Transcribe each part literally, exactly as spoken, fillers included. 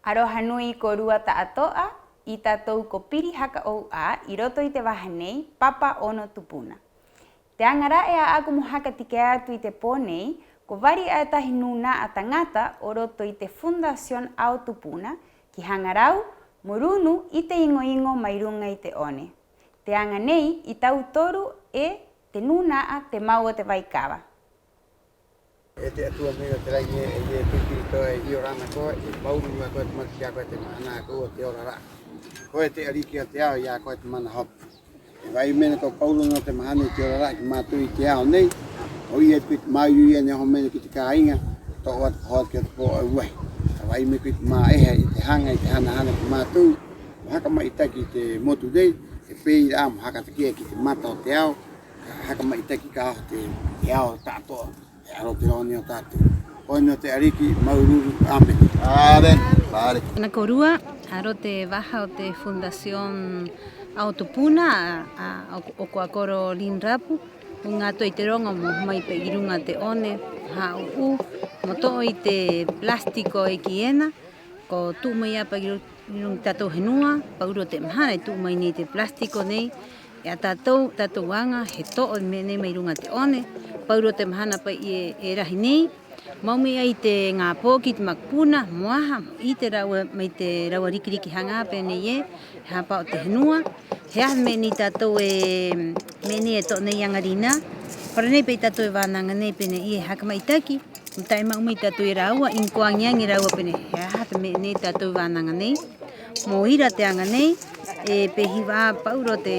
Aroha nui kōrua ta'ato'a, i tātou ko piri haka 'ou 'ā 'i roto i te vaha nei, Papa Ono Tupuna. Te aŋa ra'e 'ā'aku mo haka take'a atu i te pō nei, ko vari 'ā e tahi nūna'a taŋata o roto i te Fundación Ao Tupuna ki Haŋa Rau mo runu i te iŋo-iŋo mai ruŋa i te 'one. Te aŋa nei i tauturu e te nūna'a Te Mau o te Vaikava. E te 'Atua nei o te raŋi ē, e piri-piri tako'a, e 'iorana koe, e māuru-uru koe, e te matu ki a koe, te mahana a koe o te ora ra'a. Koe te 'ariki o te ao, i a koe te mana hope. E va'ai me'e nei ko Pauro nō te mahana i te ora ra'a ki a mātou i te ao nei. 'O ira piti māuru-uru ena e oho mai nei ki te kāiŋa, to'o atu ka oho atu ki te pō'oi uahi. E va'ai me'e nei ko te mā'eha i te haŋa, i te hana-hana ki a mātou mo haka ma'itaki i te motu nei, e pē ira 'ā mo haka take'a ki te mata o te ao, ka haka ma'itaki ka oho te, te ao ta'ato'a. E aro te roŋo nei o tātou. Ko ena te 'ariki, māuru-uru, 'āmeni. 'Āmeni. Pare. Ana kōrua, a roto i te vaha o te Fundación Ao Tupuna, a, a, o, o ko a koro Lynn Rapu, uŋa atu i te roŋo mo oho mai pa'i ki ruŋa te 'one, hā'ū'ū, mo to'o i te plástico e kī ena, ko tu'u mai 'ā pa'i ki ru-, ki ruŋa i te tātou henua, paurō te mahana i tu'u mai nei te plástico nei, e a tātou, tātou aŋa, he to'o me'e nei mai ruŋa te 'one, paurō te mahana pa'i e, e rahi nei, ma'u mai 'ā i te ŋā poki, te makupuna, ¿mo aha? Mo 'ite rāua mai te rāua riki-riki haŋa pē nei ē, he hāpa'o te henua, he aha me'e nei tātou e, me'e nei e to'o nei 'aŋarinā, hora nei pa'i tātou e vānaŋa nei pē nei ē, he haka ma'itaki, mo ta'e ma'u mai tātou e rāua, 'ina ko aŋi-aŋi rāua pē nei, he aha te me'e nei tātou e vānaŋa nei. Mo ira te aŋa nei, e pē hiva 'ā paurō te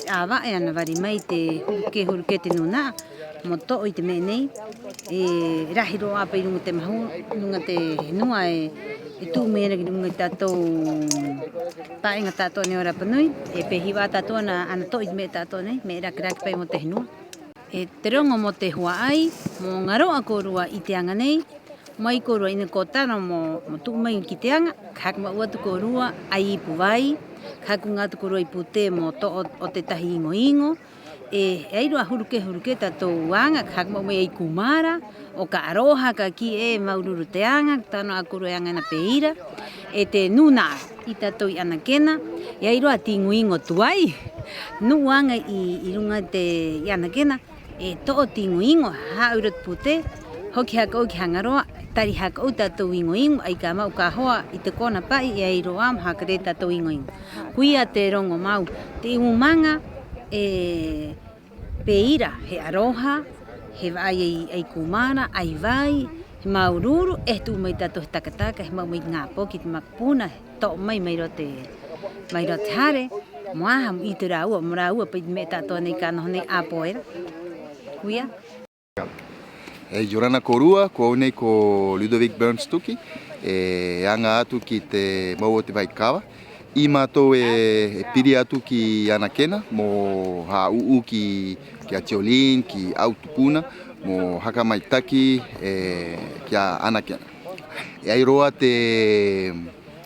ava e ana vari mai te huru kē, huru kē te nūna'a, mo to'o i te me'e nei, e rahi rō 'ā pa'i ruŋa te mahu-, ruŋa te henua e, e tu'u mai ena ki ruŋa i tātou pā'iŋa ta'ato'a nei o Rapa Nui, e pē hiva 'ā tātou ana, ana to'o i te me'e ta'ato'a nei, me'e rake-rake pa'i mo te henua. E te roŋo mo te hua'ai, mo ŋaro'a kōrua i te aŋa nei, mai kōrua 'ina ko tano mo, mo tu'u mai ki te aŋa, ka haka ma'u atu kōrua 'ai ipu vai, ka haka uŋa atu kōrua i pūtē mo to'o o tētahi iŋo-iŋo. E, e ai rō 'ā huru kē, huru kē tātou aŋa, ka haka ma'u mai 'ai kūmara, 'o ka 'aroha, ka kī ē, māuru-uru te aŋa, tano 'ā kōrua e aŋa ena pē ira. E te nūna'a i tātou i 'Anakena, e ai rō 'ā te iŋo-iŋo tuai, nu'u aŋa 'i, 'i ruŋa i te, i 'Anakena, e to'o te iŋo-iŋo, hā'au 'i roto te pūtē, hoki haka 'ou ki Haŋa Roa, tari haka 'ou tātou iŋo-iŋo, 'ai ka ma'u ka hoa i te kona pa'i e ai rō 'ā mo haka rē tātou iŋo-iŋo. Koia te roŋo mau, te 'ūmaŋa, e, pē ira, he 'aroha, he va'ai 'ai, 'ai kūmara, 'ai vai, he māuru-uru, 'e he tu'u mai tātou he taka-taka, he ma'u mai ŋā poki, te makupuna, he to'o mai, mai roto te, mai roto te hare, mo aha, mo 'ite rāua, mo rāua pa'i te me'e ta'ato'a nei ka noho nei 'ā pō era. Koia. E, 'iorana kōrua, ko au nei ko Ludovic Burns Tuki, e aŋa atu ki Te Mau o te Vaikava. 'Ī mātou e, e piri atu ki Anakena mo hā'ū'ū ki, ki a Jolene, ki Ao Tupuna, mo haka ma'itaki, e, ki a Anakena. E ai rō 'ā te,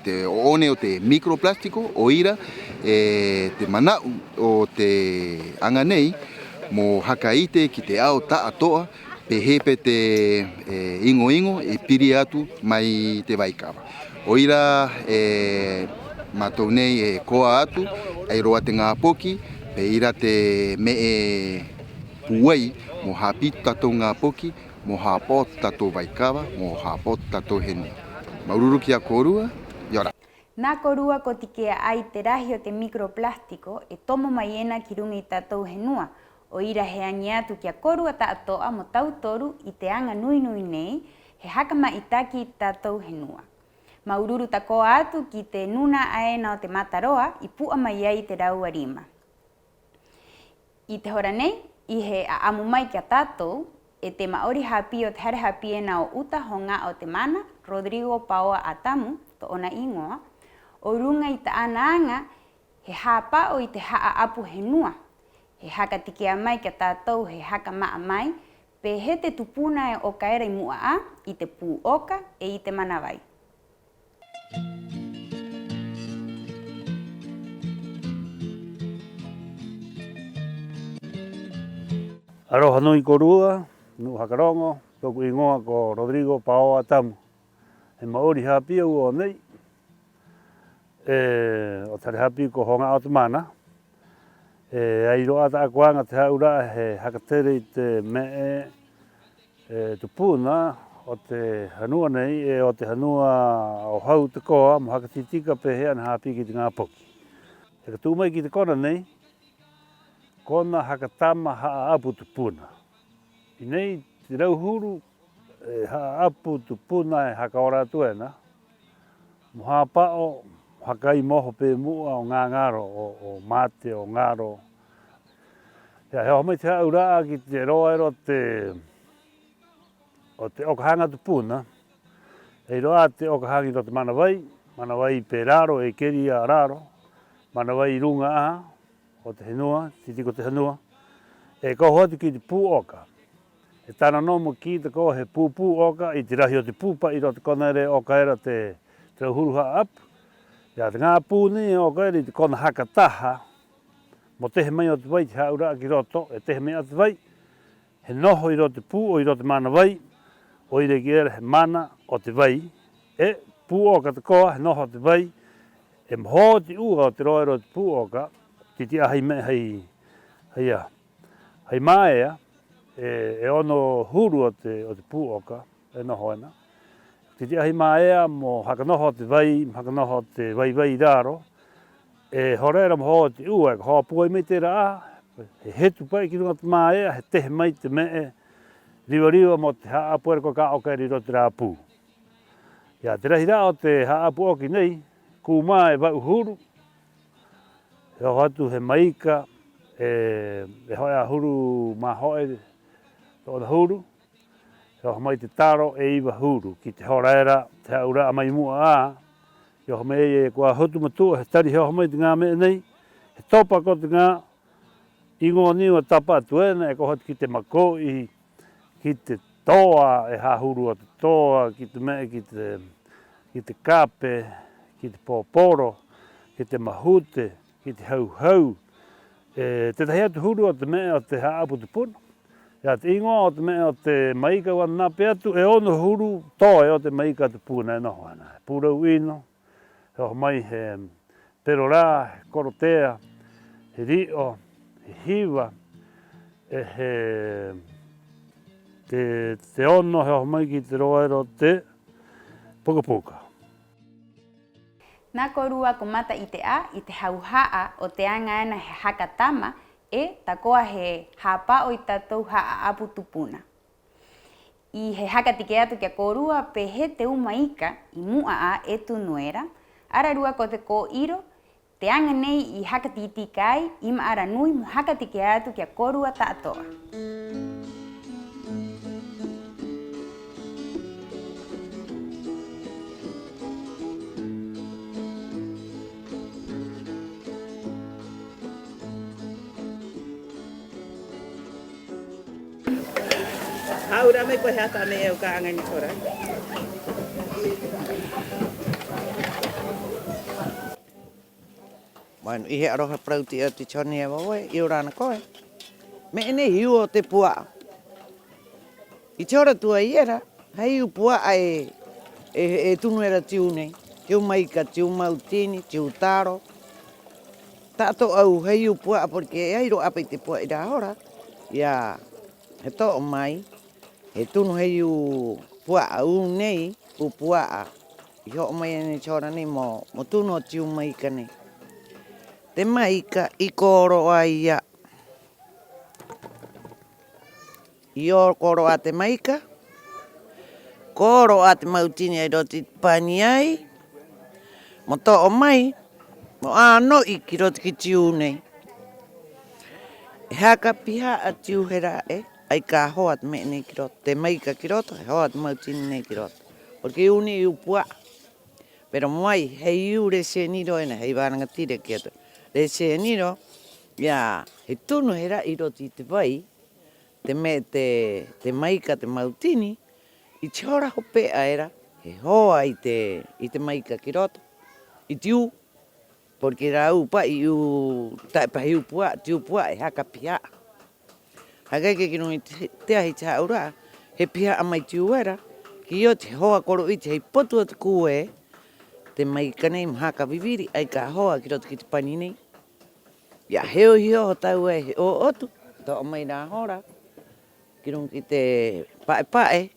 te 'o'one o te microplástico, 'o ira, e, te mana'u o te aŋa nei mo haka 'ite ki te ao ta'ato'a, pē hē pē te, e, iŋo-iŋo e piri atu mai te vaikava. 'O ira, e, mātou nei e koa atu, e ai rō 'ā te ŋā poki, pē ira te me'e pūai mo hāpī te tātou ŋā poki, mo hāpa'o te tātou vaikava, mo hāpa'o te tātou henua. Māuru-uru ki a kōrua, 'iorana. Nā kōrua ko take'a 'ā i te rahi o te microplástico e tomo mai ena ki ruŋa i tātou henua, 'o ira he aŋi atu ki a kōrua ta'ato'a mo tauturu i te aŋa nui-nui nei, he haka ma'itaki i te tātou henua. Māuru-uru tako'a atu ki te nūna'a ena o te Mata Roa i pu'a mai ai i te rāua rima. 'I te hora nei, 'ī he 'a'amu mai ki a tātou, e te ma'ori hāpī o te hare hāpī ena o Uta Hoŋa'a o te Mana, Rodrigo Paoa Atamu, tō'ona 'īŋoa, o ruŋa i tā'ana aŋa, he hāpa'o i te ha'a'apu henua, he haka take'a mai ki a tātou, he haka ma'a mai, pē hē te tupuna e 'oka era 'i mu'a 'ā, i te pū'oka 'e i te manavai. Aroha nui kōrua, nu'u haka roŋo, tō'oku 'īŋoa ko Rodrigo Paoa Atamu. He ma'ori hāpī au o nei, E, o te hare hāpī ko Hoŋa'a o te Mana. E ai rō 'ā tā'aku aŋa te hā'aura'a he haka tere i te me'e, e, tupuna o te hanua nei, 'e o te hanua o hau tako'a mo haka tī-tika pē hē ana hāpī ki te ŋā poki. E ka tu'u mai ki te kona nei, kona haka tama ha'a'apu tupuna. 'I nei te rauhuru e ha'a'apu tupuna e haka ora atu ena mo hāpa'o, mo haka ai mo oho pē mu'a o ŋāŋaro, o, o mate, o ŋaro. Ia, he oho mai te hā'aura'a ki te roa era o te, o te 'oka haŋa tupuna. E ai rō 'ā te 'oka haŋa 'i roto te manavai, manavai pē raro, e keri a raro, manavai ruŋa 'ā o te henua, tī-tika o te henua, e ka oho atu ki te pū 'oka. E tāna nō mo kī tako'a he pū-pū 'oka i te rahi o te pū pa'i 'i roto te kona era e 'oka era te, te rauhuru ha'a'apu. Ia, te ŋā pū nei e 'oka era i te kona haka taha mo tehe mai o te vai te hā'aura'a ki roto, e tehe mai 'ā te vai, he noho 'i roto te pū 'o 'i roto te manavai, 'o ira e kī era he mana o te vai, 'e pū 'oka tako'a, he noho o te vai, 'e mo hō te 'ua o te roa era o te pū 'oka, tī-tika hai me'e hai, hai a, hai māea, e, e ono huru o te, o te pū 'oka e noho ena. Tī-tika hai māea mo haka noho o te vai, mo haka noho o te vai-vai 'i raro, e hora era mo hō te 'ua, e ka hō pūai mai te ra'ā, he hetu pa'i ki ruŋa te māea, he tehe mai te me'e riva-riva mo te ha'a'apu era ko ka 'oka era 'i roto i te rā pū. Ia, te rahi ra'a o te ha'a'apu 'oka nei, kūmā e va'u huru, he oho atu he maika, e, e ho'e 'ahuru mā ho'e tō'ona huru, he oho mai te taro e iva huru, ki te hora era te hā'aura'a mai mu'a 'ā, i oho mai ai e kuā hotu matu'a, he tari he oho mai te ŋā me'e nei, he topa ko te ŋā 'īŋoa nei e tapa atu ena, e ka oho atu ki te mako'i, ki te toa, e hahuru o te toa, ki te me'e, ki te, ki te kape, ki te pōporo, ki te mahute, ki te hau-hau. E, tētahi atu huru o te me'e o te ha'a'apu tupuna. Ia, te 'īŋoa o te me'e o te maika, ko ana nape atu, e ono huru toe o te maika tupuna e noho ena. He pūrau 'ino, he oho mai he pero rā, he korotea, he ri'o, he hiva, 'e he, te, te ono he oho mai ki te roa era o te puka-puka. Nā kōrua ko Mata 'Ite 'Ā i te hauha'a o te aŋa ena he haka tama 'e tako'a he hāpa'o i te tātou ha'a'apu tupuna. 'Ī he haka tike'a atu ki a kōrua pē hē te umaika 'i mu'a 'ā e tunu era, ararua ko te kō'iro, te aŋa nei i haka tī-tika ai 'i Ma'ara Nui mo haka tike'a atu ki a kōrua ta'ato'a. Hā'aura'a mai koe he aha ta'a me'e e au ka aŋa 'i nei, Tora. Bueno, 'i he 'aroha parauti'a o te Tione e vavoi, 'iorana koe. Me'e nei he iu o te pua'a. 'I te hora tuai era, he iu pua'a e, e, e tunu era te iu nei. Te iu maika, te iu mautini, te iu taro. Ta'ato'a au he iu pua'a porque e ai rō 'ā pa'i te pua'a 'i rā hora. Ia, he to'o mai, he tunu he iu pua'a 'ū nei, pū pua'a. I ho'o mai ena 'i te hora nei mo, mo tunu o te iu maika nei. Te maika i kōro'a ai 'ā. I kōro'a te maika, kōro'a te mautini ai roto i te pani ai, mo to'o mai, mo 'āno'i ki roto ki te iu nei. E haka piha'a te iu he ra'e, 'ai ka hoa te me'e nei ki roto, te maika ki roto, he hoa te mautini nei ki roto. Porque iu nei iu pua'a. Pero mo ai, he iu rese niro ena, he iva raŋa tira ki a Tora. Rese niro, ia, he tunu he ra'e 'i roto i te vai, te me'e, te, te maika, te mautini, 'i te hora hope'a era, he hoa i te, i te maika ki roto, i te iu, porque rāua pa'i iu, ta'e pa he iu pua'a, te iu pua'a e haka piha'a. Haka eke ki ruŋa i te, te ahi te hā'aura'a, he piha'a mai te iu era, ki oti he hoa koro 'ite hai potu o te kū ē, Te maika nei mo haka viviri 'ai ka hoa ki roto ki te pani nei. Ia, he ohi oho tāua e he 'ō'otu, to'o mai rā hora ki ruŋa ki te pa'e-pa'e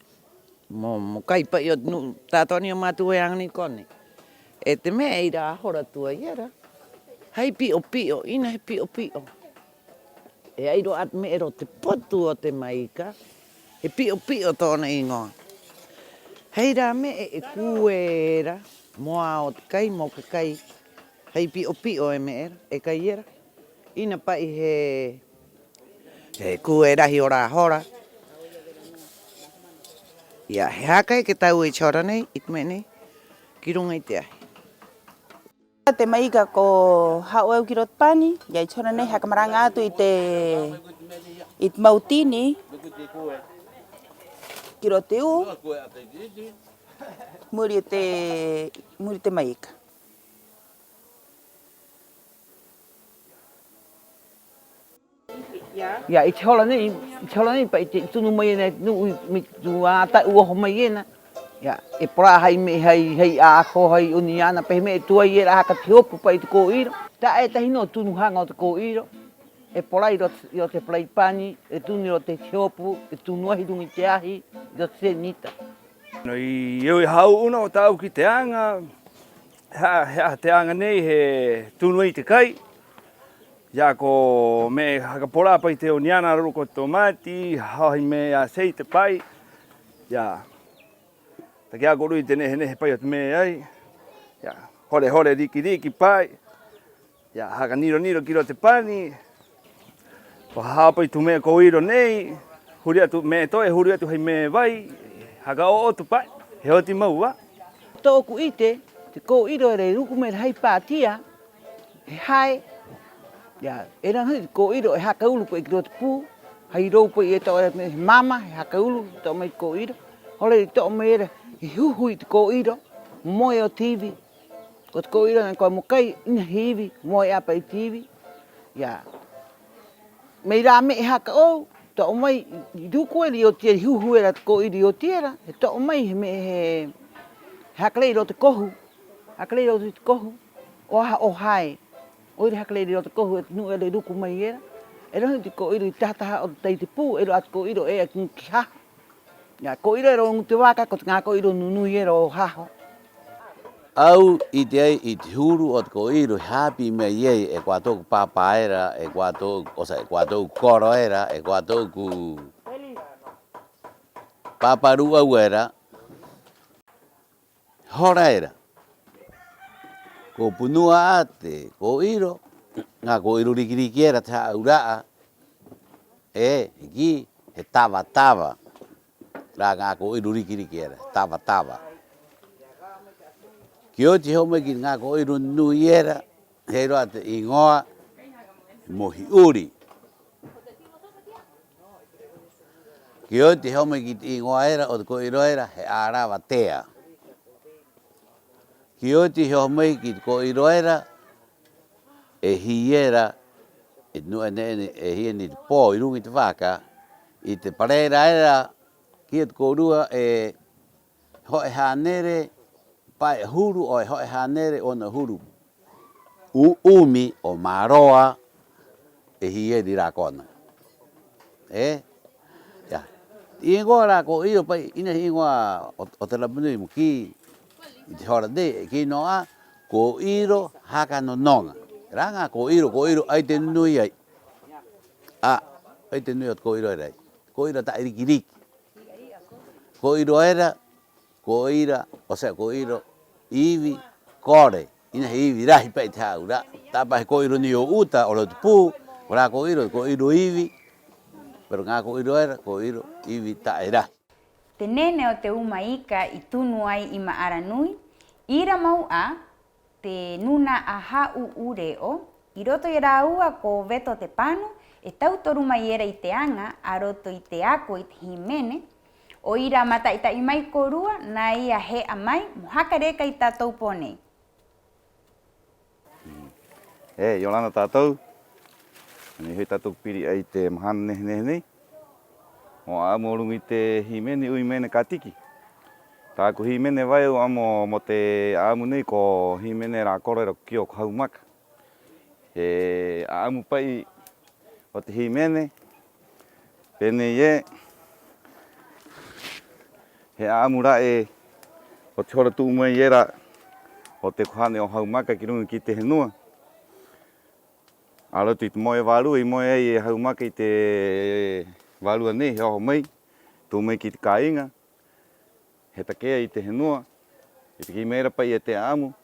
mo, mo kai pa'i o te nu'u ta'ato'a nei o mātou e aŋa nei kona. 'E te me'e i rā hora tuai era, hai pi'o-pi'o, 'ina he pi'o-pi'o. E ai rō 'ā te me'e era o te potu o te maika, he pi'o-pi'o tō'ona 'īŋoa. Hai rā me'e e kū era mo ao o te kai, mo ka kai, hai pi'o-pi'o e me'e era, e kai era. 'Ina pa'i he, he kū era rahi o rā hora. Ia, he haka eke tāua 'i te hora nei i te me'e nei ki ruŋa i te ahi. Te maika ko ha'o e au ki roto pani, ia 'i te hora nei haka maraŋa atu i te, i te mau tini ki roto te ū, muri i te, muri i te maika. Ia, 'i te hora nei, 'i te hora nei pa'i te tunu mai ena e te nu'u, mai te tunu a ta'u oho mai ena. Ia, e pora hai me'e, hai, hai aho, hai oniana, pa he me'e tuai era haka te hopu pa'i te kō'iro. Ta'e e tahi nō tunu haŋa o te kō'iro. E pora 'i roto, 'i roto te fry pani, e tunu 'i roto te hopu, e tunu ahi ruŋa i te ahi, 'i roto te senita. Nō i au e hā'ū'ū nō tā'au ki te aŋa, he aha, he aha te aŋa nei he tunu ai te kai. Ia ko me'e haka pora pa'i te oniana a ruru ko te tomati, ha'o hai me'e aceite pa'i. Ia, take'a kōrua i te nehe-nehe pa'i o te me'e ai. Ia, hore-hore riki-riki pa'i. Ia, haka niro-niro ki roto te pani. Ko hāpī i tū me'e kō'iro nei, huri atu me'e toe, huri atu hai me'e vai, haka 'ō'otu pa'i, he oti mau 'ā. Tō'oku 'ite, te kō'iro era e ruku mai era hai pātia, he hae. Ia, era nei te kō'iro e haka uru pa'i ki roto te pū, hai rou pa'i e to'o era he mama, he haka uru, to'o mai te kō'iro. Hora i to'o mai era, he huhu i te kō'iro, mo moe o te ivi. Ko te kō'iro nei ko mo kai, 'ina he ivi, moe 'ā pa'i te ivi. Ia. Mai rā me'e haka 'ou, to'o mai, i ruku era, i oti era, i huhu era te kō'iro i oti era, he to'o mai, he me'e, he, he haka rē 'i roto te kohu, haka rē 'i roto te kohu, 'o aha, 'o hae. 'O ira haka rē 'i roto te kohu, e te nu'u era i ruku mai era, e roŋo i te kō'iro i te taha-taha o te tai te pū, e rō 'ā te kō'iro e e'a ki ŋutu ki haho. Ia, kō'iro era o ŋutu te vaka, ko te ŋā kō'iro nu-nui era o haho. Au i 'ite ai i te huru o te kō'iro he hāpī mai ai e kuā tō'oku pāpā era, e kuā tō'oku, 'o sa, e kuā tō'oku koro era, e kuā tō'oku pāpā rū'au era. Hora era ko punua 'ā te kō'iro, ŋā kō'iro riki-riki era te hā'aura'a, 'e he kī, he tava-tava rā ŋā kō'iro riki-riki era, tava-tava. Ki oti he oho mai ki te ŋā kō'iro nui era, he ai rō 'ā te 'īŋoa he mohi 'uri. Ki oti he oho mai ki te 'īŋoa era o te kō'iro era, he 'ārava tea. Ki oti he oho mai ki te kō'iro era, e hī era, e te nu'u ena, e hī ena i te pō 'i ruŋa i te vaka, i te parera era, kī atu kōrua, e ho'e hānere pae 'ahuru, 'o e ho'e hānere 'ono 'ahuru 'umi 'o māroa, e hī era 'i rā kona. 'E, ia, 'īŋoa rā kō'iro pa'i, 'ina he 'īŋoa o, o te Rapa Nui mo kī i te hora nei, e kī nō 'ā, kō'iro haka no-noŋa. Rā ŋā kō'iro, kō'iro 'ai te nu-nui ai. 'Ā, 'ai te nu-nui o te kō'iro era ai. Kō'iro ta'e riki-riki. Kō'iro era, kō'ira, 'o sea, kō'iro ivi kore, 'ina he ivi rahi pa'i te hā'aura'a. Ta'e pa he kō'iro nei o uta o roto te pū, ko rā kō'iro, kō'iro ivi, pero ŋā kō'iro era, kō'iro ivi ta'e rahi. Te nene o te umaika i tunu ai 'i Ma'ara Nui, 'i ira mau 'ā, te nūna'a hā'ū'ū re'o, 'i roto i a rāua ko Veto Te Panu, e tautoru mai era i te aŋa a roto i te ako i te hīmene. 'O ira mata'ita'i mai kōrua nā ia he'a mai mo haka reka i tātou pō nei. E, 'iorana tātou. Nei ho'i tātou piri 'ai te mahana nehe-nehe nei. Mo 'a'amu o ruŋa i te hīmene, 'ui mene ka tiki. Tā'aku hīmene vai au 'amo mo te 'a'amu nei ko hīmene rā koro era ko kī o ko Haumaka. He 'a'amu pa'i o te hīmene pē nei ē: he 'a'amu ra'e o te hora tu'u mai era o te kohane o Haumaka ki ruŋa ki te henua. A roto i te moe vārua i moe ai e Haumaka i te vārua nei, he oho mai, tu'u mai ki te kāiŋa, he take'a i te henua. I te kī mai era pa'i e te 'a'amu,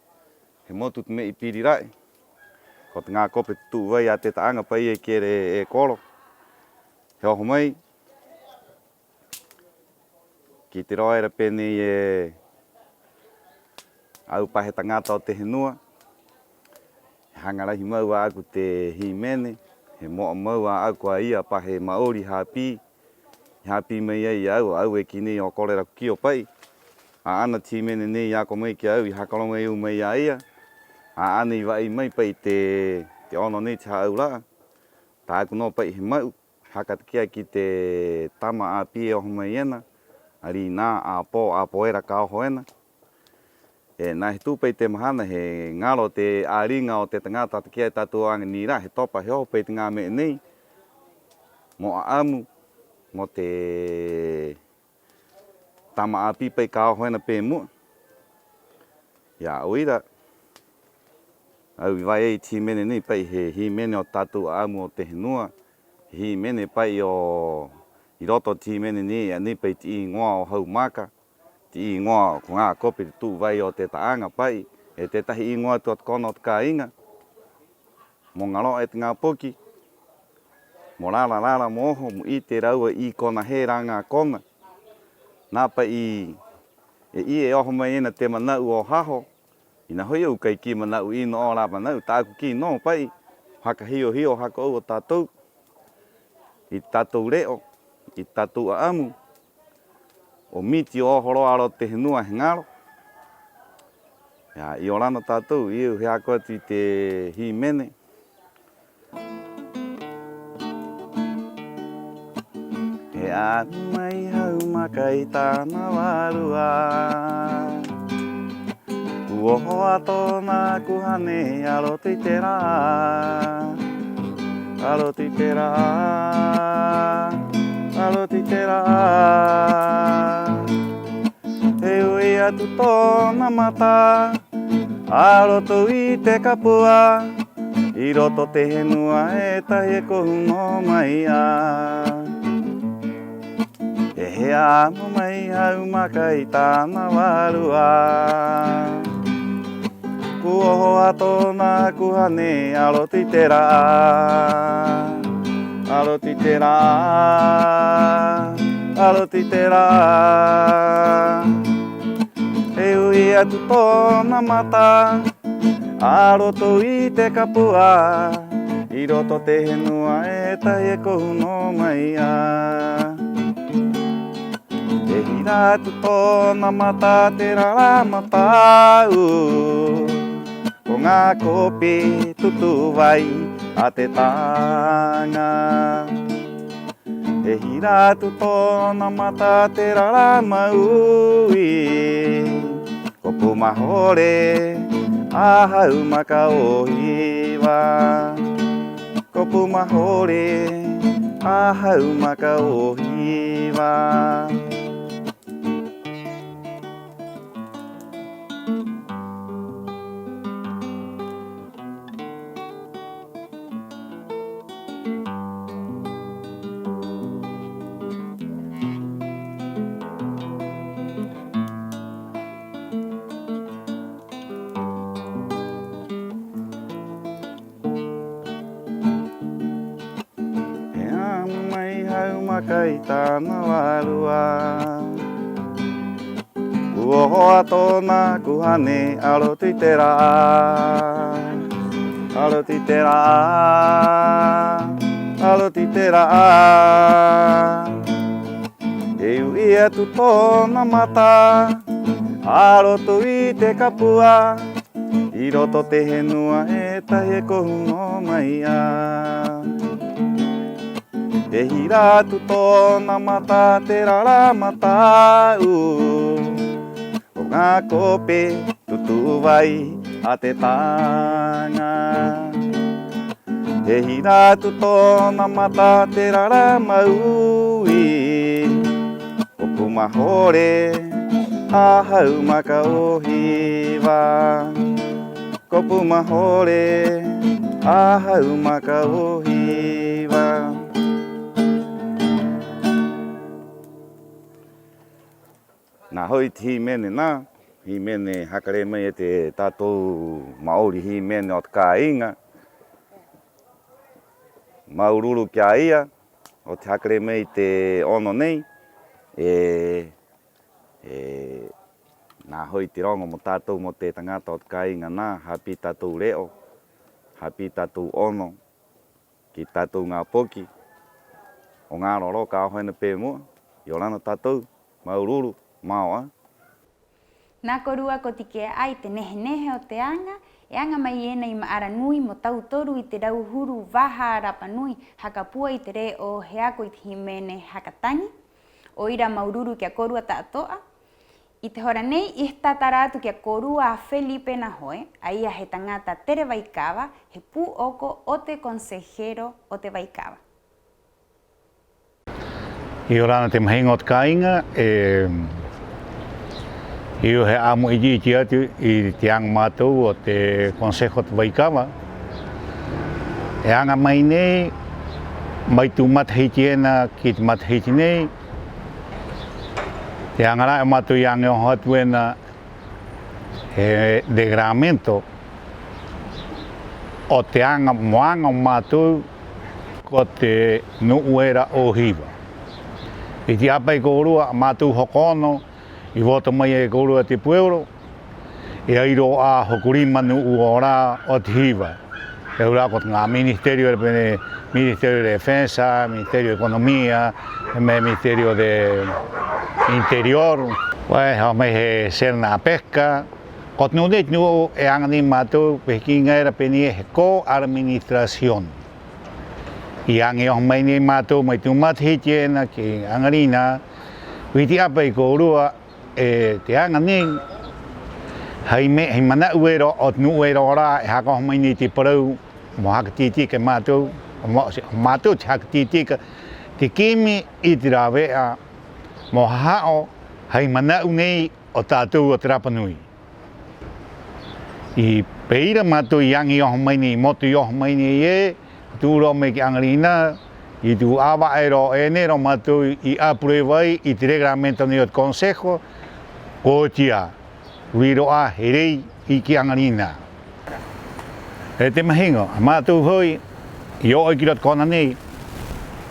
he motu te me'e i piri ra'e. Ko te ŋā kope te tu'u vai a te ta'aŋa pa'i e kī era e koro. He oho mai ki te roa era pē nei ē: a au pa he taŋata o te henua, he haŋa rahi mau 'ā'aku te hīmene, he mo'a mau 'ā'aku a ia pa he ma'ori hāpī i hāpī mai ai i a au, a au e kī nei o koro era ko kī o pa'i. 'Ā'ana te hīmene nei i ako mai ki a au, i haka roŋo ai au mai i a ia. 'Ā'ana i va'ai mai pa'i te, te 'ono nei te hā'aura'a. Tā'aku nō pa'i he ma'u, haka take'a ki te tama 'āpī e oho mai ena, a rinā, 'āpō, 'āpō era ka oho ena. 'E nā, he tu'u pa'i te mahana, he ŋaro te 'āriŋa o te taŋata take'a e tātou aŋa nei rā, he topa, he oho pa'i te ŋā me'e nei mo 'a'amu mo te tama 'āpī pa'i ka oho ena pe mu'a. 'I a au ira, a au i va'ai ai i te hīmene nei pa'i, he hīmene o te tātou 'a'amu o te henua, he hīmene pa'i o, 'i roto o te hīmene nei, a nei pa'i te 'īŋoa o Haumaka, te 'īŋoa ko ŋā kope te tu'u vai o te ta'aŋa pa'i, 'e tētahi 'īŋoa atu o te kona o te kāiŋa. Mo ŋaro'a e te ŋā poki, mo rara-rara mo oho, mo 'ite rāua 'i kona hē rā ŋā kona. Nā pa'i e ia e oho mai ena te mana'u o haho, 'ina ho'i a au kai kī mana'u 'ina 'ō rā mana'u, tā'aku kī nō pa'i, haka hio-hio haka 'ou o tātou i te tātou re'o, i te tātou 'a'amu, 'o miti o oho rō a roto te henua he ŋaro. Ia, 'iorana tātou, 'ī a au he ako atu i te hīmene. He 'a'amu mai Haumaka i tā'ana vārua, ko oho a tō'ona kuhane a roto i te rā, a roto i te rā, a roto i te rā. He u'i atu tō'ona mata a roto i te kapua, 'i roto te henua e tahi e kohu nō mai 'ā. He 'a'amu mai Haumaka i tā'ana vārua, ko oho a tō'ona kuhane a roto i te rā, a roto i te rā, a roto i te rā. He u'i atu tō'ona mata a roto i te kapua, 'i roto te henua e tahi e kohu nō mai 'ā. He hira atu tō'ona mata te rara mata'u, ko ŋā kope tutu vai a te taŋa. He hira atu tō'ona mata te rara maui, ko Pū Mahore a Haumaka o Hiva. Ko Pū Mahore a Haumaka o Hiva. He 'a'amu mai Haumaka i tā'ana vārua, ko oho a tō'ona kuhane a roto i te rā, a roto i te rā, a roto i te rā. He u'i atu tō'ona mata a roto i te kapua, 'i roto te henua e tahi e kohu nō mai 'ā. He hira atu tō'ona mata te rara mata'u, Ŋā kope tutu vai a te taŋa. He hira atu tō'ona mata te rara maui. Ko Pumahore a Haumaka o Hiva. Ko Pumahore a Haumaka o Hiva. Nā ho'i te hīmene nā, hīmene haka rē mai e te tātou ma'ori hīmene o te kāiŋa. Māuru-uru ki a ia, 'o te haka rē mai i te 'ono nei, 'e, 'e, nā ho'i te roŋo mo tātou mo te taŋata o te kāiŋa nā, hāpī tātou re'o, hāpī tātou 'ono, ki tātou ŋā poki o ŋaro rō ka oho ena pe mu'a. 'Iorana tātou, māuru-uru, mao 'ā. Nā kōrua ko tike'a 'ā i te nehe-nehe o te aŋa, e aŋa mai ena 'i Ma'ara Nui mo tauturu i te rauhuru vaha a Rapa Nui, haka pua i te re'o o Heako i te hīmene haka taŋi. 'O ira māuru-uru ki a kōrua ta'ato'a. 'I te hora nei, i he tātara atu ki a kōrua a Felipe Nahoe, a ia he taŋata tere vaikava, he pū'oko o te consejero o te vaikava. 'Iorana te mahiŋo o te kāiŋa, e, i oho 'ā mo 'iti-'iti atu i te aŋa o mātou o te consejo o te vaikava. E aŋa mai nei, mai tū matahiti ena ki te matahiti nei, te aŋa ra'e o mātou i aŋa e oho atu ena he reglamento o te aŋa mo aŋa o mātou ko te nu'u era o Hiva. 'Iti 'ā pa'i kōrua, a mātou hoko ono i voto mai e kōrua te pueblo, e ai rō 'ā hokorima nu'u o rā o te Hiva. E au rā ko te ŋā ministerio era pē nei, Ministerio de Defensa, Ministerio de Economía, he me'e Ministerio de Interior, 'o he oho mai he Serna Pesca. Ko te nu'u nei te nu'u e aŋa nei mātou, pē he kiŋa era pē nei ē he co-administración. I aŋa e oho mai nei mātou mai tū matahiti ena ki 'aŋarinā, 'iti 'ā pa'i kōrua, e, te aŋa nei, hai me'e, hai mana'u era o te nu'u era o rā e haka oho mai nei te parau mo haka tī-tika e mātou, mo, mo mātou te haka tī-tika, te kimi i te rāve'a mo haha'o hai mana'u nei o tātou o te Rapa Nui. 'I pē ira mātou i aŋa i oho mai nei, i motu i oho mai nei ē, tu'u rō mai ki 'aŋarinā, i tū 'āva'e era o enero mātou i aprueba ai i te reglamento nei o te consejo, ko oti 'ā, riro 'ā he rei 'i ki 'aŋarinā. 'E te mahiŋo, a mātou ho'i, i o'o ai ki roto kona nei,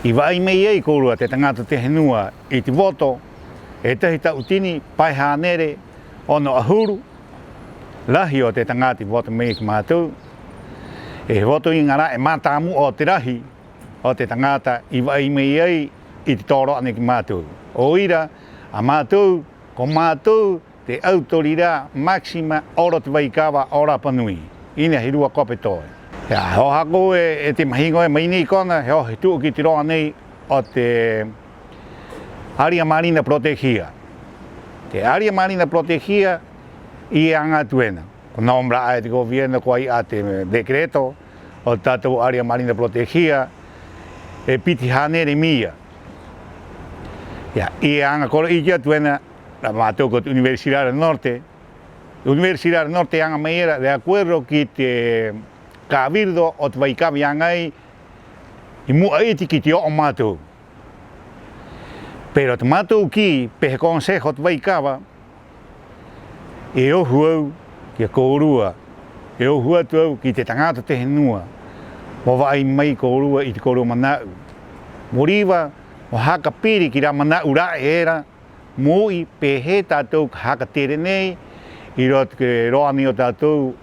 i va'ai mai ai kōrua te taŋata o te henua i te voto e tahi ta'utini pae hānere ono 'ahuru, lahi o te taŋata i voto mai ki a mātou, 'e he voto iŋa ra'e mātāmu'a o te rahi o te taŋata i va'ai mai ai i te tōro'a nei ki a mātou. 'O ira, a mātou, ko mātou te autoridad máxima o roto te vaikava o Rapa Nui. 'Ina he rua kope toe. Ia, he oho haka 'ou e, e te mahiŋo ē mai nei kona, he oho he tu'u ki te roa nei o te área marina protegida. Te área marina protegida i aŋa atu ena. Ko nombra 'ā e te gobierno, ko ai 'ā te decreto o te tātou área marina protegida, e piti hānere milla. Ia, i aŋa koro 'iti atu ena, rā mātou ko te Universidad del Norte. Universidad del Norte i aŋa mai era de acuerdo ki te cabildo o te vaikava i aŋa ai i mu'a 'iti ki te o'o o mātou. Pero te mātou kī, pē he consejo o te vaikava, e ohu au ki a kōrua, e ohu atu au ki te taŋata o te henua, mo va'ai mai kōrua i te kōrua mana'u. Mo riva, mo haka piri ki rā mana'u ra'e era, mo u'i pē hē tātou ka haka tere nei 'i roto te roa nei o tātou,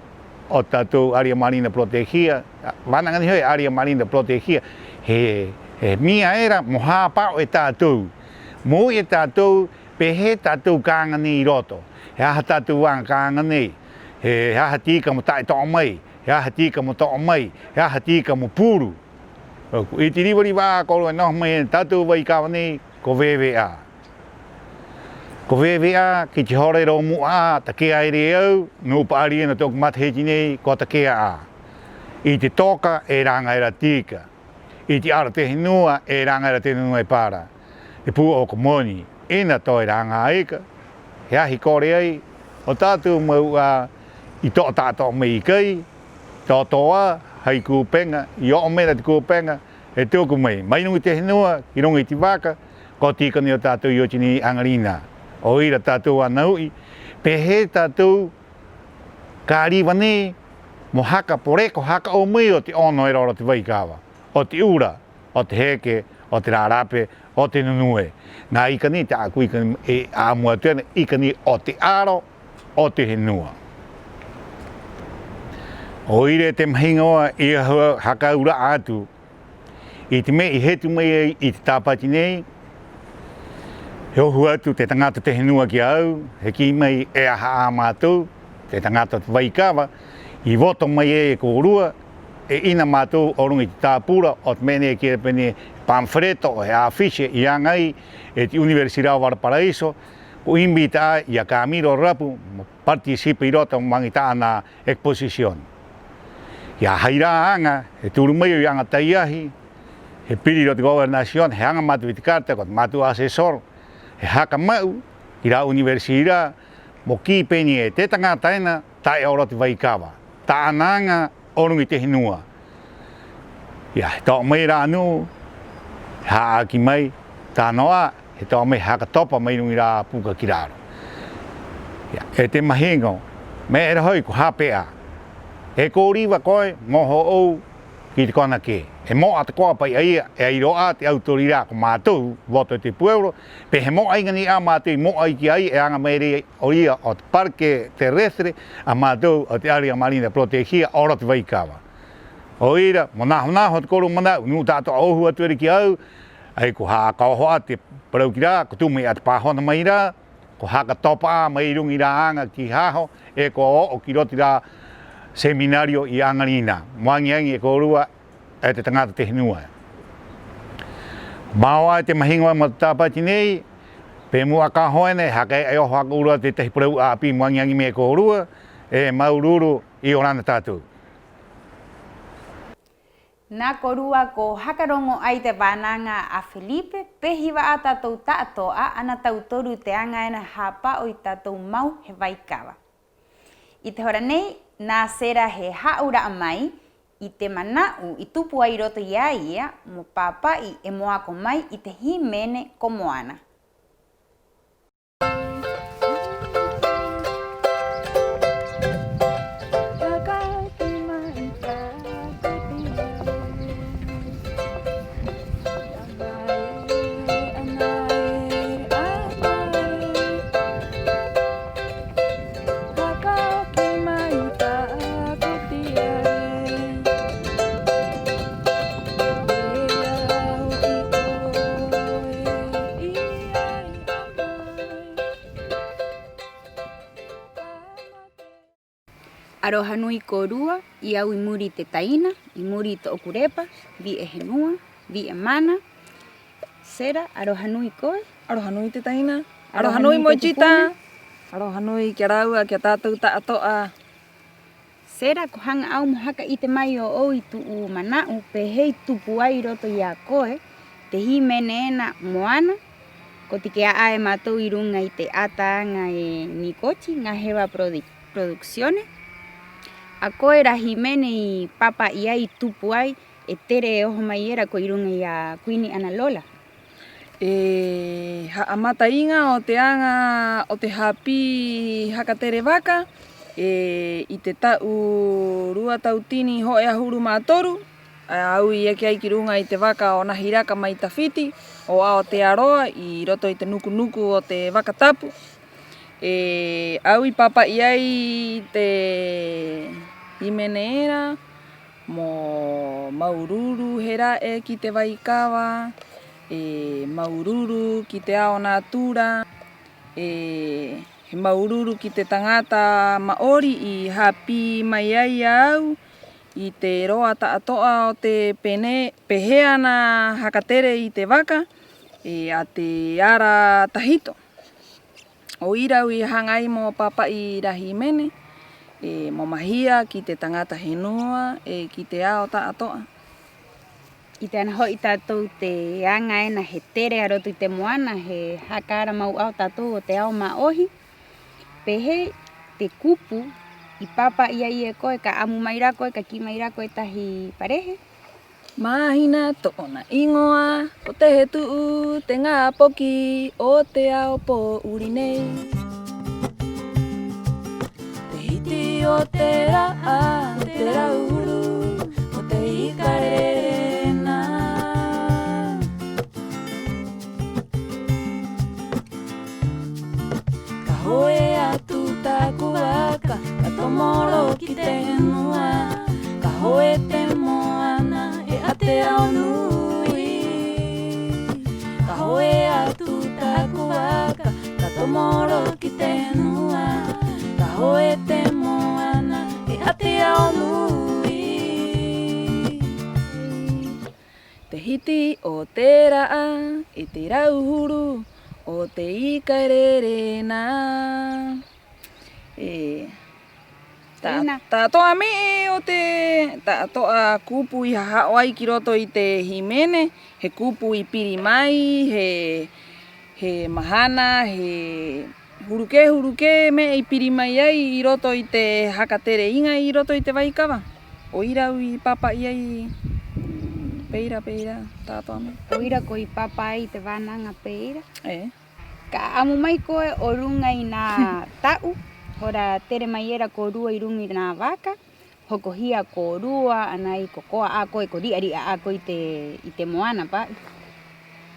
o tātou área marina protegida, vānaŋa nei ho'i área marina protegida, he, he milla era mo hāpa'o e tātou, mo u'i e tātou pē hē tātou ka aŋa nei 'i roto, he aha tātou aŋa ka aŋa nei, he aha te ika mo ta'e to'o mai, he aha te ika mo to'o mai, he aha te ika mo puru. Ko 'iti riva-riva 'ā kōrua e noho mai ena tātou vaikava nei ko veve 'ā. Ko veve 'ā ki te hora era o mu'a 'ā, take'a era e au, nu'u pa'ari ena tō'oku matahiti nei ko take'a 'ā. 'I te toka e raŋa era tika. 'I te 'ara o te henua e raŋa era te nunue para. Te pū'oko moni, 'ina toe raŋa ika, he ahi kore ai, o tātou mau 'ā i to'o ta'ato'a mai i kai, to'o to'a hai kūpeŋa, i o'o mai ena te kūpeŋa, e tuku mai, mai ruŋa i te henua, ki ruŋa i te vaka, ko tika nei o tātou i oti nei 'aŋa rinā. 'O ira tātou ana u'i, pē hē tātou ka riva nei mo haka poreko haka 'ou mai o te 'ono era o roto i te vaikava, o te 'ura, o te heke, o te rarape, o te nunue. Ŋā ika nei tā'aku ika e 'a'amu atu ena, ika nei o te aro o te henua. 'O ira e te mahiŋo 'ā i a au haka aura'a atu, 'i te me'e i hetu mai ai i te Tāpati nei, he ohu atu te taŋata o te henua ki a au, he kī mai e aha 'ā a mātou, te taŋata o te vaikava, i voto mai ai e kōrua, e 'ina a mātou o ruŋa i te tāpura o te me'e nei e kī era pē nei he panfleto, he affiche i aŋa ai e te Universidad Valparaíso, ko invita 'ā i a Camilo Rapu mo participa 'i roto mo aŋi tā'ana exposición. I a hai rā aŋa, he turu mai au i aŋa taiahi, he piri 'i roto i te gobernación, he aŋa a mātou i te carta, ko te mātou asesor, he haka ma'u ki rā universidad, mo kī pē nei ē: te taŋata ena ta'e o roto i te vaikava, tā'ana aŋa o ruŋa i te henua. Ia, he to'o mai rā nu'u, he hā'aki mai, tano 'ā, he to'o mai, he haka topa mai ruŋa i rā puka ki raro. Ia, e te mahiŋo, me'e era ho'i ko hape 'ā. E ko riva koe mo oho 'ou ki te kona kē. E mo'a tako'a pa'i a ia, e ai rō 'ā te autoridad, ko mātou, voto de pueblo, pē he mo'a iŋa nei 'ā a mātou i mo'a ai ki a ia, e aŋa mai era o ia o te parque terrestre a mātou, o te área marina protegida o roto i te vaikava. 'O ira, mo naho-naho te kōrua mana'u, nu'u ta'ato'a ohu atu era ki a au, 'ai ko haka oho 'ā te parau ki rā, ko tu'u mai 'ā te pāhono mai rā, ko haka topa 'ā mai ruŋa i rā aŋa ki haho, 'e ko o'o ki roto i rā seminario i 'aŋa rinā, mo aŋi-aŋi e kōrua e te taŋata o te henua. Mao 'ā e te mahiŋo mo te Tāpati nei, pe mu'a ka oho ena, e haka e'a e oho haka 'ou rō te tētahi parau 'āpī mo aŋi-aŋi mai e kōrua, 'e māuru-uru, 'iorana tātou. Nā kōrua ko haka roŋo 'ā i te vānaŋa a Felipe, pē he va'ā tātou ta'ato'a ana tautoru te aŋa ena hāpa'o i tātou mau he vaikava. 'I te hora nei, nā Sera he hā'aura'a mai i te mana'u i tupu ai 'i roto i a ia mo pāpa'i 'e mo ako mai i te hīmene ko Moana. Aroha nui kōrua, 'i a au 'i muri i te taina, 'i muri i tō'oku repa, vi'e henua, vi'e mana. Sera, aroha nui koe. Aroha nui te taina. Aroha nui Mochita. Aroha nui ki a rāua, ki a tātou ta'ato'a. Sera, ko haŋa a au mo haka 'ite mai ō'ou i tu'u mana'u pē hē i tupu ai 'i roto i a koe te hīmene ena Moana, ko tike'a 'ā e mātou 'i ruŋa i te 'ata aŋa e Nicochi, Ŋaheva Prodi-, Producciones. A koe rā hīmene i pāpa'i ai, i tupu ai, e tere e oho mai era koe 'i ruŋa i a Kuini Ana Lola. E ha'amata iŋa o te aŋa o te hāpī haka tere vaka, e, 'i te ta'u rua tautini ho'e 'ahuru mā toru, a au i eke ai ki ruŋa i te vaka o Nahiraka mai Tafiti, o Aotearoa, 'i roto i te nuku-nuku o te vaka tapu. E, a au i pāpa'i ai te hīmene era mo māuru-uru he ra'e ki te vaikava, e, māuru-uru ki te ao nātura, e, he māuru-uru ki te taŋata ma'ori i hāpī mai ai a au i te roa ta'ato'a o te pene-, pē hē ana haka tere i te vaka, e, a te ara tahito. 'O ira au i haŋa ai mo pāpa'i i rā hīmene, 'e mo mahia ki te taŋata henua, 'e ki te ao ta'ato'a. 'I te ana ho'i tātou te aŋa ena he tere a roto i te moana, he haka ara mau 'ā o tātou o te ao mā'ohi. ¿Pē hē te kupu i pāpa'i ai e koe, ka 'amu mai rā koe, ka kī mai rā koe e tahi parehe? Māhina tō'ona 'īŋoa, ko te hetu'u te ŋā poki o te ao pō'uri nei. Te hiti o te ra'a, te rauhuru, ko te ika rere ena. Ka hoe atu tā'aku vaka, ka tomo rō ki te henua, ka hoe te moana 'e a te ao nui. Ka hoe atu tā'aku vaka, ka tomo rō ki te henua, ka hoe te moana 'e a te ao nui. Te hiti o te ra'a 'e te rauhuru o te ika rere ena. 'E ta-, ta'ato'a me'e o te, ta'ato'a kupu i ha-ha'o ai ki roto i te hīmene, he kupu i piri mai, he, he mahana, he huru kē, huru kē me'e i piri mai ai 'i roto i te haka tere iŋa 'i roto i te vaikava. 'O ira au i pāpa'i ai pē ira, pē ira, ta'ato'a me'e. 'O ira koe i pāpa'i ai i te vānaŋa pē ira. 'E ka 'amu mai koe o ruŋa i nā ta'u, hora tere mai era kōrua 'i ruŋa i nā vaka, hokohia kōrua, ana 'ai ko koa 'ā koe, ko ri'a-ri'a 'ā koe i te, i te moana pa'i.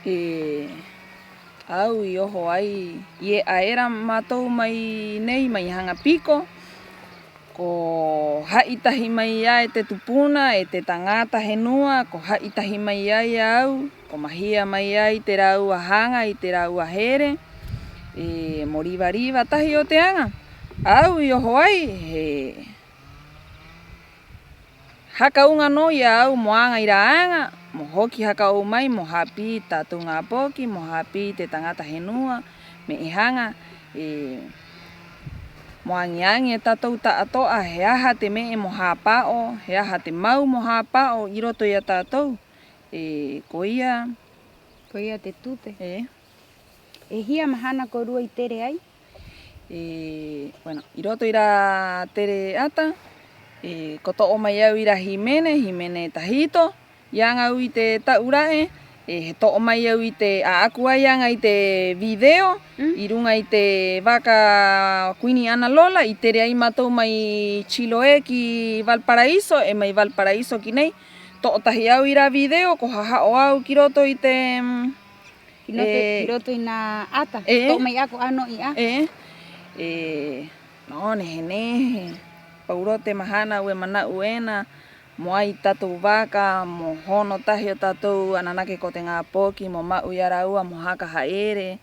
'E a au i oho ai, i e'a era mātou mai nei, mai Haŋa Piko, ko ha'i tahi mai 'ā e te tupuna, e te taŋata henua, ko ha'i tahi mai ai a au, ko mahia mai ai te rāua haŋa 'i te rāua here, 'e mo riva-riva tahi o te aŋa. A au i oho ai, he haka uŋa nō i a au mo aŋa i rā aŋa, mo hoki haka 'ou mai, mo hāpī i te tātou ŋā poki, mo hāpī i te taŋata henua, me'e haŋa, 'e mo aŋi-aŋi e tātou ta'ato'a, he aha te me'e mo hāpa'o, he aha te mau mo hāpa'o 'i roto i a tātou, 'e koia. Koia te tute. 'E. ¿E hia mahana kōrua i tere ai? 'E, bueno, 'i roto i rā tere 'ata, 'e ko to'o mai au i rā hīmene, hīmene tahito, i aŋa au i te ta'u ra'e, 'e he to'o mai au i te, 'ā'aku 'ā i aŋa i te video, 'i ruŋa i te vaka Kuini Ana Lola, i tere ai mātou mai Chiloé ki Valparaíso, 'e mai Valparaíso ki nei, to'o tahi au i rā video, ko ha-ha'o au ki roto i te, mm, ki roto, e, ki roto i nā 'ata. E. To'o mai 'ā ko 'āno'i 'ā. E. E, nō nehe-nehe. Paurō te mahana au e mana'u ena mo ai tātou vaka, mo hono tahi o tātou ananake ko te ŋā poki, mo ma'u i a rāua mo haka ha'ere.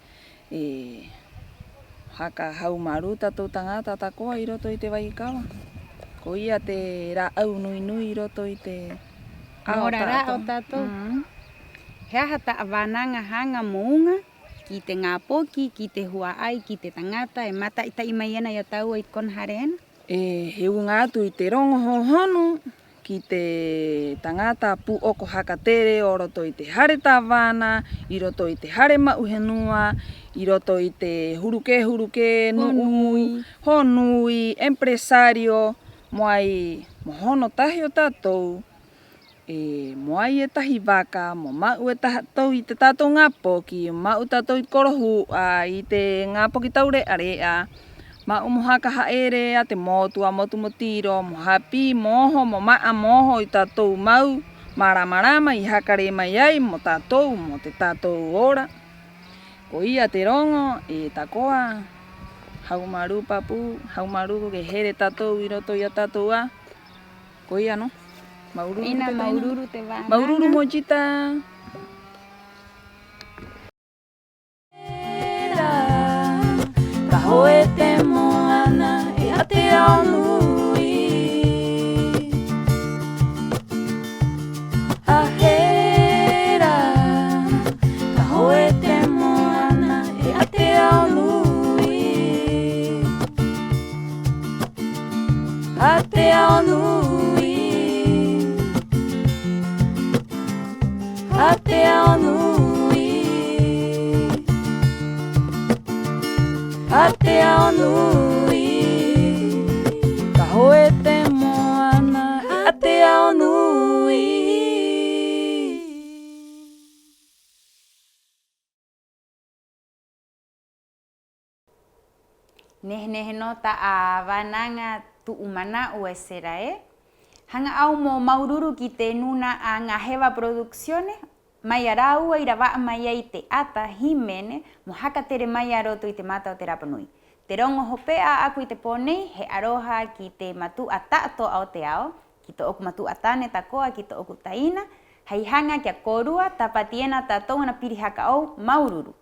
'E haka haumārū tātou taŋata tako'a 'i roto i te vaikava. Koia te rā'au nui-nui 'i roto i te ao ta'ato'a. Mo rara'a o tātou. Mm. ¿He aha ta'a vānaŋa haŋa mo uŋa ki te ŋā poki, ki te hua'ai, ki te taŋata e māta'i-ta'i mai ena i a tāua 'i kona hare ena? 'E he uŋa atu i te roŋo hōhonu ki te taŋata pū'oko haka tere o roto i te hare tāvana, 'i roto i te hare ma'u henua, 'i roto i te huru kē, huru kē nu'u, hōnui, empresario, mo ai, mo hono tahi o tātou, 'e mo ai e tahi vaka, mo ma'u e tātou i te tātou ŋā poki, ma'u tātou i te korohu'a, i te ŋā poki taure'a-re'a, ma'u mo haka ha'ere a te motu, a Motu Motiro, mo hāpī, mo oho, mo ma'a, mo oho i tātou mau māramarama i haka rē mai ai mo tātou, mo te tātou ora. Koia te roŋo, 'e tako'a, haumārū pāpū, haumārū ko ke here tātou 'i roto i a tātou 'ā. Koia nō. Māuru-uru. Ina, māuru-uru te vānaŋa. Māuru-uru Mojita. Ka hoe te moana 'e a te ao nui. A hē rā, ka hoe te moana 'e a te ao nui. A te ao nui, a te ao nui, a te ao nui. Ka hoe te moana a te ao nui. Nehe-nehe nō ta'a vānaŋa tu'u mana'u, Esera ē. Haŋa 'ā au mo māuru-uru ki te nūna'a Ŋaheva Producciones, mai a rāua i rava'a mai ai te 'ata hīmene mo haka tere mai a roto i te Mata o te Rapa Nui. Te roŋo hope'a 'ā'aku i te pō nei, he 'aroha ki te matu'a ta'ato'a o te ao, ki tō'oku matu'a tane tako'a, ki tō'oku taina, hai haŋa ki a kōrua. Tāpati ena tātou ana piri haka 'ou, māuru-uru.